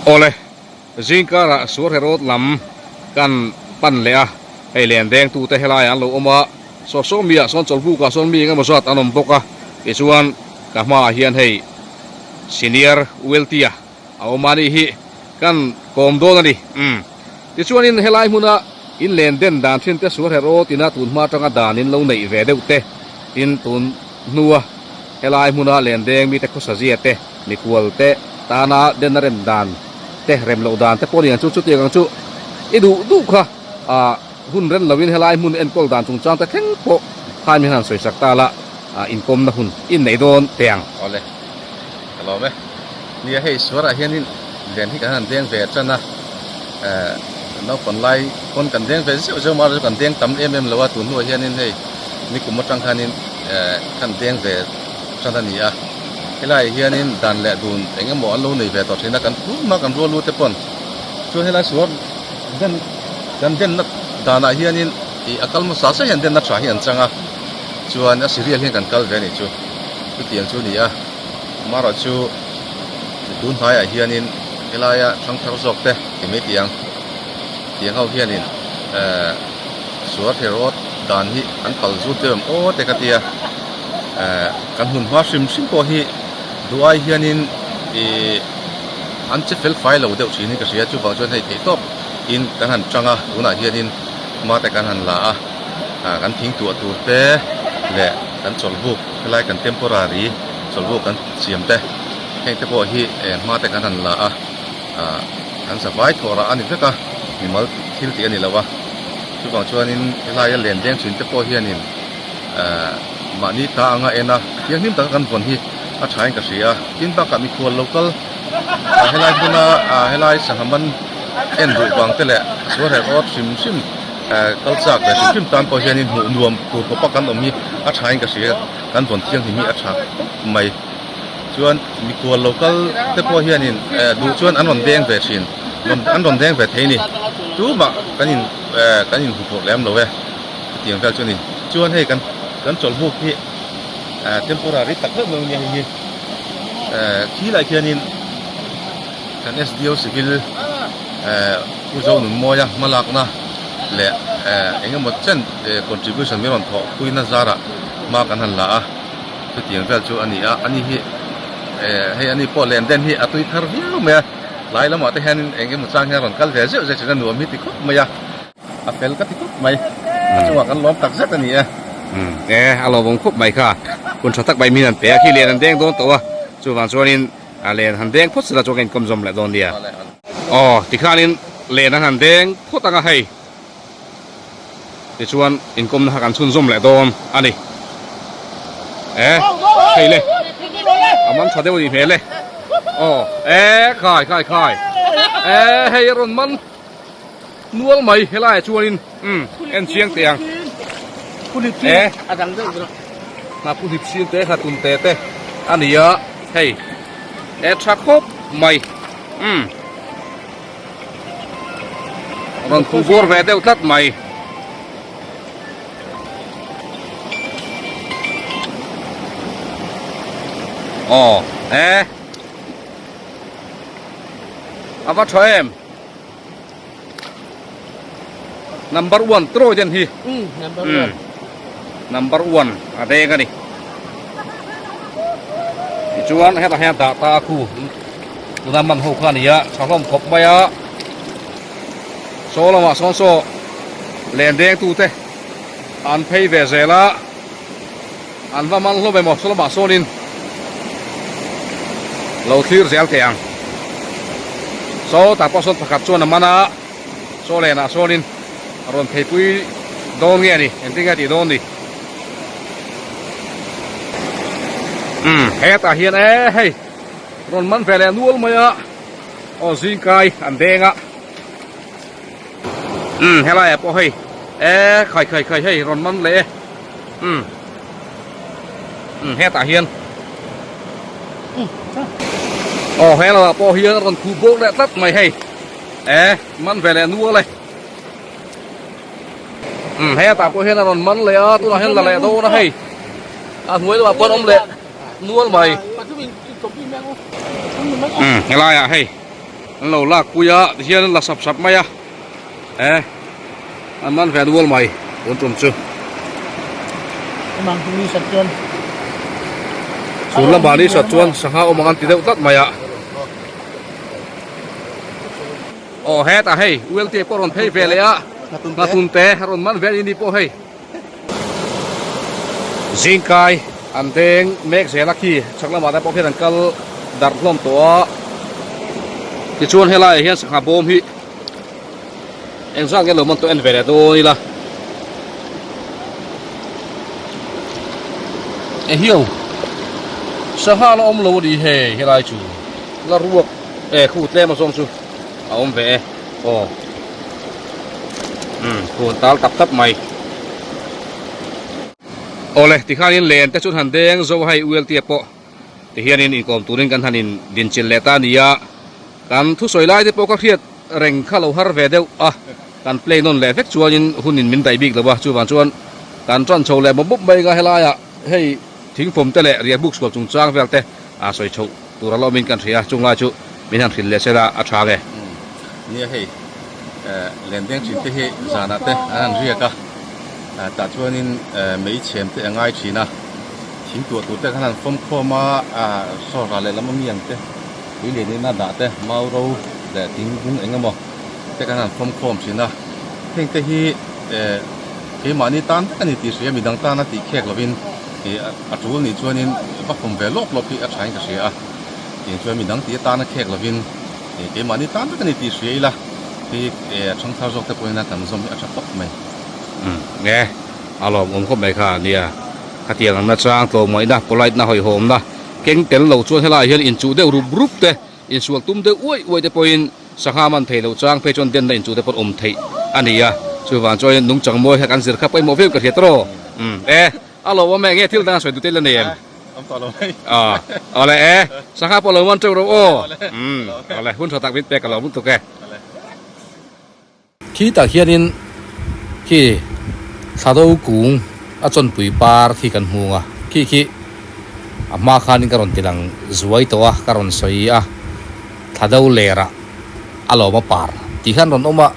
Awle, zingkarah Suarherawt lam kan pan leh a, hei len dengtute helaiah an lo awm a, saw saw miah sawn chawlhbukah sawn mi engemaw zat an awm bawk a, tichuan ka hmaah hian hei Senior Weltia a awm a nih hi kan kawm dawn a ni. Umm. Tichuanin helai hmuna in len den dan thin te Suarherawt ina tun hma atanga dan in lo neih ve deuh te, tin tun hnua helai hmuna len deng mite khawsazia te, Mikhual te tana denna rem dan te, rem loh dan te pawh ni ang chu, chutiang ang chu i duh duh kha ah hun ren loin helai hmun enkawl dan chungchang te thleng pawh khan min han sawisak ta la, inkawmna hun i inneih dawn teh ang. Awle, ka lawm e. Nia hei suarah hianin len hi kan han deng ve tan a, eh naupang lai pawn kan deng ve zeuh zeuh mahse kan deng tam em em lo a, tun hnuah hianin hei nikum atang khanin eh kan deng ve tan a ni a. Helaiah hianin dan leh dun eng emaw an lo nei ve tawh thin a, kan phur hma kan rual lut te pawn chuan helai suar den kan denna danah hianin ih a kal hmasa se hian denna tha hi an chang a, chuan a serial hian kan kal ve a nih chu chutiang chu a ni a, amaherawh chu tun hnaiah hianin helaia thangthar zawk te ti mai tih ang tiang ho hianin ehh suar herawt dan hi an pal zut deuh em aw te ka tia. Eh kan hmun hma hrim hrim pawh hi duh ai hianin ih an che fel fai lo deuh thin hi ka hria chuvang chuan hei theih tawp in kan han chang a tunah hianin hma te kan han la a ah kan thing tuah tur te leh kan chawlhbuk helai kan temporary chawlhbuk kan siam te heng te pawh hi eh hma te kan han la a ah kan zavai thawh rah a ni vek a mimal thil tih a ni lo a chuvang chuanin helai a len deng thin te pawh hianin. Ehh mahni ta anga en a, thianghlim taka kan vawn hi a tha in ka hria a, tin bakah mikhual lo kal ah helai hmuna ah helai sangha man en duh vang te leh sual herh awt hrim hrim eh kal chak ve hrim hrim tan pawh hianin hmuh nuam tur khawpa kan awm hi a tha in ka hria kan vawn thianghlim hi a tha khawp mai chuan mikhual lo kal te pawh hianin eh duh chuan an rawn deng ve thin an rawn deng ve thei a ni tumah kan in eh kan inhmu phurh lem lo e. Chutiang vel chu a ni. Chuan hei kan kan chawlhbuk hi eh temporary tak deuh mai a nia hei hi. Eh khilai khianin kan SDO civil eh Pu Zonunmawia hmalakna leh eh eng emaw chen contribution min rawn thawh puina zarah hma kan han la a. Chutiang vel chu a ni a. Ani hi eh hei ani pawh len den hi a tui thar viau mai a. Tlai lamah te hianin eng emaw chang hian a rawn kal ve zeuh zeuh thin a nuam hi ti khawp mai a. A fel ka ti khawp mai. A chungah kan lawm tak zet a ni e. Umm e, a lawmawm khawp mai kha. Hun tha tak mai min han pe a, khi len an deng dawn tawh a, chuvang chuanin a len han deng phawt sela chuan ka inkawm zawm leh dawn nia. Aw, tikhanin len an han deng phawt ang a hei. Tichuan inkawmna kha kan chhunzawm leh dawn a ni. E, hei le, a man tha deuh a nih hmel e. Aw, e, khai khai khai. E, hei a rawn man. Nual mai helaiah chuanin umm en chiang teh ang e hna pu hlip sin te hna tun te te a ni a hei e tha khawp mai umm rawn khuh bawr ve deuh tlat mai. Aw e a va tha em. Number one trawih den hi. Number one. Number one a deng a ni. Tichuan hetah hian dah ta a khu tuna man ho kha a ni a tha hlawm khawp mai a. Saw lamah sawn saw len deng tute an phei ve zel a. An va man hlawm emaw saw lamah sawnin lo thlir zel teh ang. Saw tah pawh sawn pakhat chuan a man a, saw lenah sawnin a rawn pheipui dawn nge a ni, engtin nge a tih dawn ni. Umm hetah hian e hei rawn man ve leh nual mai a, aw zingkai an deng a. Umm helaiah pawh hei e khai khai khai hei rawn man leh e. Umm umm hetah hian aw he lamah pawh hian a rawn khuh bawk leh tlat mai hei e man ve leh nual e umm hetah pawh hian a rawn man leh a tunah hian la leh dawn a hei a hnuai lamah pawh an awm leh nual mai umm helaiah hei. An lo lak pui a tihian an la sap sap mai a e an man ve nual mai tun tum chu. Chhun lamah ni sat chuan sangha awm ang an ti deuh tlat mai a. Aw hetah hei ULT pawh a rawn phei ve leh a nghatun te a rawn man ve a ni ni pawh hei. Zingkai an deng mek zel a khi chhak lamah te pawh khian an kal darh hlawm tawh a tichuan helaiah hian sangha bawm hi engzat nge lo man tawh en ve leh dawn ila ehiau sangha la awm lo a ni hei helai chu la ruak e khu tlem a zawng chu a awm ve e aw. Umm phun tal tap tap mai. Awle tikhanin len te chu han deng zo hei ULT a pawh tihianin inkawm turin kan han in dinchilh leh ta a ni a, kan thusawi lai te pawh ka hriat reng kha lo har ve deuh a, kan play nawn leh vek chuanin hunin min daih bik lo a, chuvang chuan kan tan chho leh mawp mawp mai anga helaiah hei thingfawm te leh riahbuk sual chungchang vel te a sawi chhoh tur a lawmin kan hria, chung lai chu min han hrilh leh sela a tha nge. Nia hei lendeng thin te hi zanah te an han riak a, tah chuanin mei chhem te a ngai thin a, thing tuah tur te khan han fawm khawm a, saw ral leh lam ami ang te tui lian in a dah te mau ro leh thing bung eng emaw te khan han fawm khawm thin a, heng te hi keimahni tan vek a ni tih hria midang tana tih khek lovin a tul nih chuanin va fawm ve lawp lawp hi a thain ka hria a, tiang chuan midang tih atana khek lovin keimahni tan vek a ni tih hria ila hei a thangthar zawk te pawhin a kan zawm hi a tha khawp mai. Umm nge a lawmawm khawp mai kha nia khatiang ang nachang tlawmngaihna polite na hawihhawmna keng tel lo chuan helaiah hian inchuh deuh rup rup te Insual tum deuh uaih uaih te pawhin sangha man thei loh chang phei chuan denna inchuh te pawh awm theih a ni a, chuvang chuan nungchang mawi kha kan zir kha pawimawh viau ka hria tawh. Umm e, a lo awm e, nge thil dang a sawi duh te la nei em? Awm tawh lo mai. Aw, awle e, sangha pawh lo man teuh rawh aw. Umm, awle, hun tha tak min pek ka lo lutuk e. Khi tak hianin khi thla do kung a chawnpui par khi kan hmung a, khi khi a hma khanin ka rawn ti lang zuai tawh a, ka rawn sawi a, thla do lerah a lawm a par tih khan rawn awm a,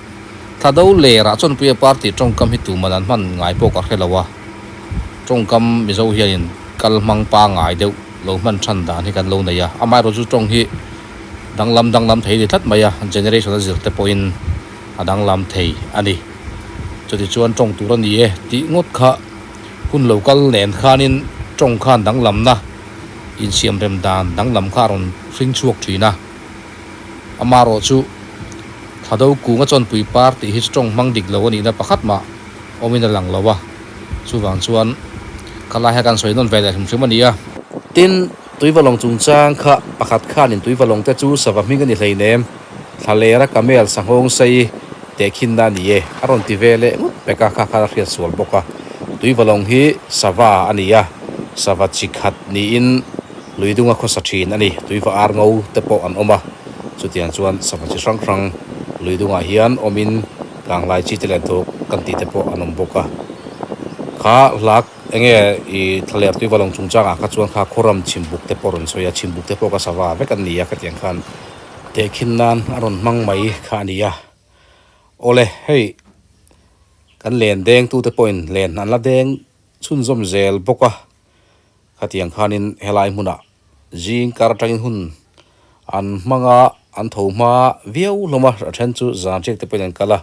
thla do lerah chawnpui a par tih tawngkam hi tuman an hman ngai pawh ka hre lo a, tawngkam Mizo hianin kal hmang pangngai deuh lo hman than dan hi kan lo nei a, amaherawhchu tawng hi. Danglam danglam thei a ni tlat mai a, generation a zir te pawhin a danglam thei a ni. Chutichuan tawng tur a ni e tih ngawt kha hun lo kal nen khanin tawng khan danglamna insiam rem dan danglam kha a rawn hring chhuak thin a. Amaherawh chu Thado Kunga Chawnpui Par tih hi chu tawng hmang dik lo a nihna pakhat mah awmin a lang lo a, chuvang chuan khalai hian kan sawi nawn ve leh hrim hrim a ni a. Tin, Tuivalawng chungchang kha pakhat khanin Tuivalawng te chu sava hming a ni hleinem, thlalera camel sanghawng sei tehkhinna a ni e, a rawn ti ve leh ngawt pek a, kha khan a hriat sual bawk a. Tuivalawng hi sava a ni a, sava chi khat niin lui dunga khawsa thin a ni. Tuiva ar ngo te pawh an awm a, chutiang chuan sava chi hrang hrang lui dungah hian awmin kanglai chi te leh dawk kan tih te pawh an awm bawk a. Kha hlak. Enge i thlaler tuivalawng chungchangah kha chuan kha khawram chhimbuk te pawh rawn sawi a, chhimbuk te pawh ka sava vek an ni a khatiang khan tehkhin nan a rawn hmang mai kha a ni a. Awle hei kan len deng tute pawhin len an la deng chhunzawm zel bawk a, khatiang khanin helai hmunah zing kar atangin hun an hmang a, an tho hma viau hlawm a, a then chu zan riak te pawhin an kal a,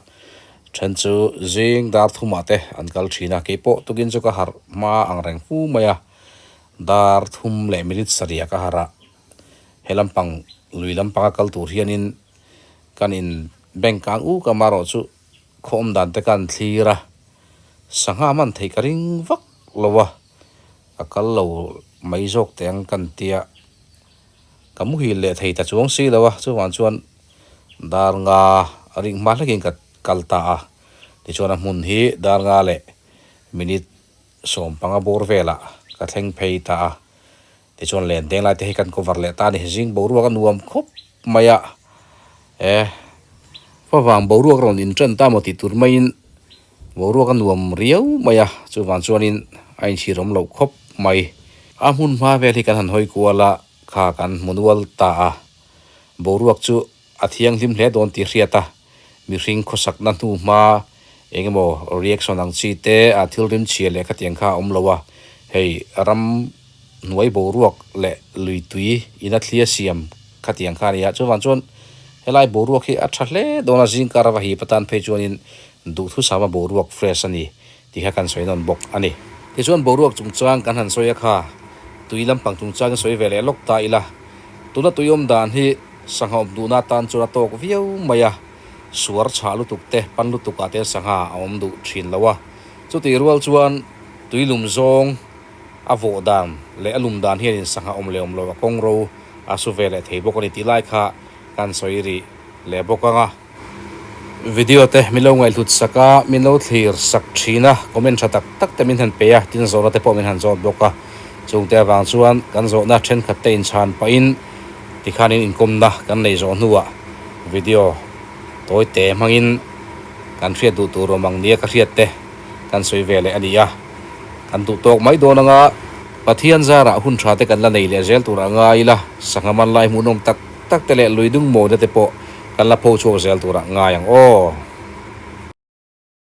then chu zing dar thumah te an kal thin a, keipawh tukin chu ka harh hma ang reng fu mai a, dar thum leh minute sarih ah ka harh a, he lampang lui lampanga kal tur hianin kan in bank ang uk a marawh chu khaw awm dan te khan thlir a, sangha man theih ka ring vak lo a. Ka kal lo mai zawk teh ang kan tia ka muhil leh thei ta chuang si lo a, chuvang chuan dar nga ring hma hlekin ka kal ta a, tichuan a hmun hi dar nga leh minute 15 bawr velah ka thleng phei ta a, tichuan len deng lai te hi kan cover leh ta a ni, zing boruak a nuam khawp mai a, e favang boruak rawn inṭan ta maw tih tur maiin. Boruak a nuam riau mai a, chuvang chuanin a inchhir awm loh khawp mai. A hmun hma vel hi kan han hawi kual a, kha kan hmu nual ta a. Boruak chu a thianghlim hle dawn tih hriat a, mihring khawsakna hnu hma eng emaw reaction ang chi te a thil rim chhia leh khatiang kha a awm lo a, hei ram hnuai boruak leh lui tui ina thlia siam khatiang kha a ni a, chuvang chuan helai boruak hi a tha hle dawn a, zingkar a va hip atan phei chuanin duhthusama boruak fresh a ni tih kha kan sawi nawn bawk a ni. Tichuan boruak chungchang kan han sawi a kha, tui lampang chungchang sawi ve leh lawk ta ila, tuna tui awm dan hi sangha awm duhna atan chuan a tawk viau mai a, suar chhah lutuk te, pan lutuk ah te sangha a awm duh thin lo a. Chutih rual chuan tui lum zawng a vawh dan leh a lum dan hianin sangha awm leh awm lo a kawng ro a su ve leh thei bawk a ni tih lai kha kan sawi rih leh bawk ang a. Video te min lo ngaihhlut sak a, min lo thlir sak thin a, comment tha tak tak te min han pe a, tin zawhna te pawh min han zawt bawk a. Chungte avang chuan kan zawhna thenkhat te inchhan pahin tikhanin inkawmna kan nei zawh hnuah video tawi te hmangin kan hriat duh tur awm ang nia ka hriat te kan sawi ve leh a ni a. Kan duh tawk mai dawn anga Pathian zarah hun tha te kan la nei leh zel tur a ngai ila, sangha man lai hmuhnawm tak tak te leh lui dung mawina te pawh kan la pho chhuak zel turah ngai ang aw.